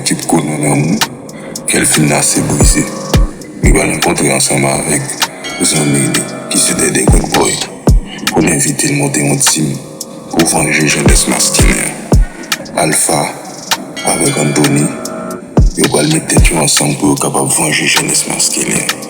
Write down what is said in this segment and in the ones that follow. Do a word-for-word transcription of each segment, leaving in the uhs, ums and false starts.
Kit konnen nan moun, kè l fin ase brize. Li pral rankontre ansanm avèk zanmi li ki se Dèdè Good Boy pou l envite l monte yon team pou vanje jenès maskilen an. Alpha avèk Anthony, yo pral met tèt yo ansanm pou yo kapab vanje jenès maskilen an.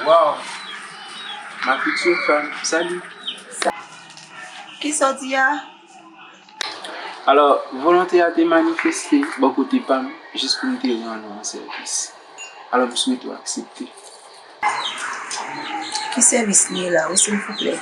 Oh, wow! Ma future femme, salut! Kisa w di a? Alò, volonte a te manifeste bò kote pa m jis pou m te rann ou yon sèvis. Alò, m swete w aksepte. Ki sèvis li ye la, wi, silvouplè?